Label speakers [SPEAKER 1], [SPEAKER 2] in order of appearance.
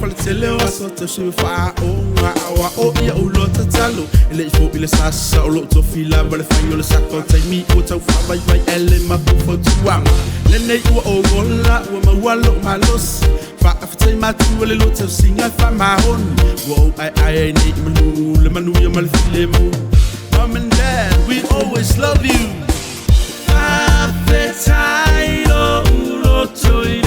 [SPEAKER 1] Faletele o aso tausi ma faaoga aoaoia ulo tatalo e le i fo'i le sasa o loo tofi lava le fai o le saka o taimi ua tau faavaivai ae le mapu fautuaga lenei ua ou ola ua maua lou malosi faafetai matua le lua tausiga e faamaoni ua ou aeae ai nei i manu le manuia ma le filemu. Mom and Dad, we always love you. Faafetai lou loto i.